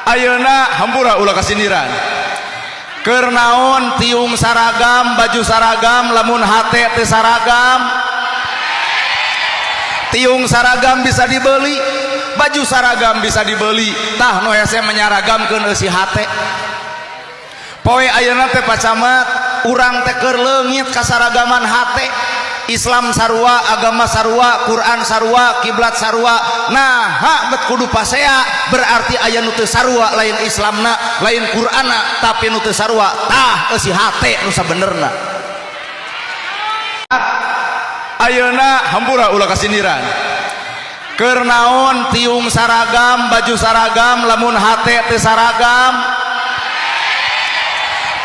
Ayeuna hampura, ulah kasindiran. Keur naon tiung saragam, baju saragam, lamun hate teu saragam? Tiung saragam bisa dibeli, baju saragam bisa dibeli, tah nu hese menyaragamkeun eusi hate. Poe ayeuna teh, Pak Camat, urang teh keur leungit kasaragaman hate. Islam sarua, agama sarua, Quran sarua, kiblat sarua. Nah, bet kudu pasea? Berarti aya nu teu sarua, lain Islamna, lain Qur'anna, tapi nu teu sarua tah eusi hate nu sabenerna. Ayeuna hampura, ulah kasindiran. Keur naon tiung saragam, baju saragam, lamun hate teu saragam?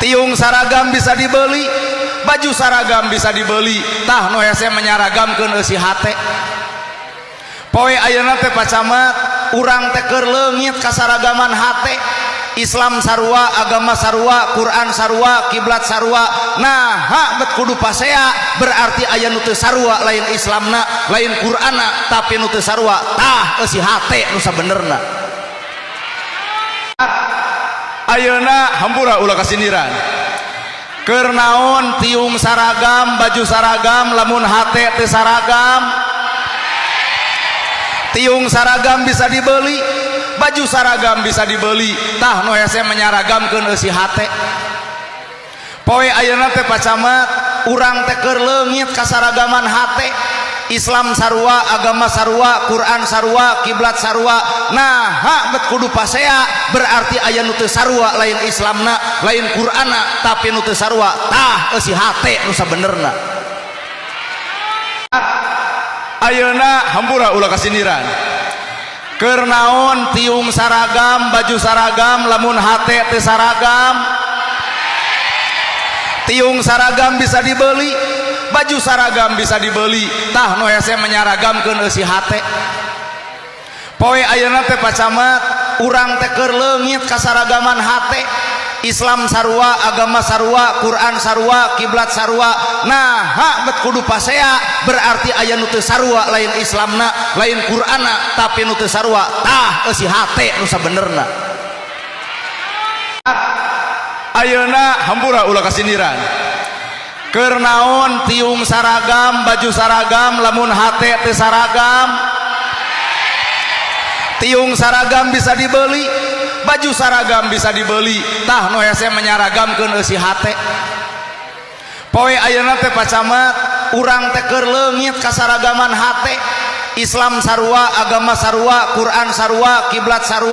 Tiung saragam bisa dibeli, baju saragam bisa dibeli, tah nu hese menyaragamkeun eusi hate. Poe ayeuna teh, Pak Camat, urang teh keur leungit kasaragaman hate. Islam sarua, agama sarua, Quran sarua, kiblat sarua. Nah, bet kudu pasea? Berarti aya nu teu sarua, lain Islamna, lain Qur'anna, tapi nu teu sarua tah eusi hate nu sabenerna. Ayeuna hampura, ulah kasindiran. Keur naon tiung saragam, baju saragam, lamun hate teu saragam? Tiung saragam bisa dibeli, baju saragam bisa dibeli, tah nu hese menyaragamkeun eusi hate. Poe ayeuna teh, Pak Camat, urang teh keur leungit kasaragaman hate. Islam sarua, agama sarua, Quran sarua, kiblat sarua. Nah, bet kudu pasea? Berarti aya nu teu sarua, lain Islamna, lain Qur'anna, tapi nu teu sarua tah eusi hate nu sabenerna. Ayeuna hampura, ulah kasindiran. Keur naon tiung saragam, baju saragam, lamun hate teu saragam? Tiung saragam bisa dibeli, baju saragam bisa dibeli, tah nu hese menyaragamkeun eusi hate. Poe ayeuna teh, Pak Camat, urang teh keur leungit kasaragaman hate. Islam sarua, agama sarua, Quran sarua, kiblat sarua. Nah, bet kudu pasea? Berarti aya nu teu sarua, lain Islamna, lain Qur'anna, tapi nu teu sarua tah eusi hate nu sabenerna. Ayeuna hampura, ulah kasindiran. Keur naon tiung saragam, baju saragam, lamun hate teu saragam? Tiung saragam bisa dibeli, baju saragam bisa dibeli, tah nu hese menyaragamkeun eusi hate. Poe ayeuna teh, Pak Camat, urang teh keur leungit kasaragaman hate. Islam sarua, agama sarua, Quran sarua, kiblat sarua.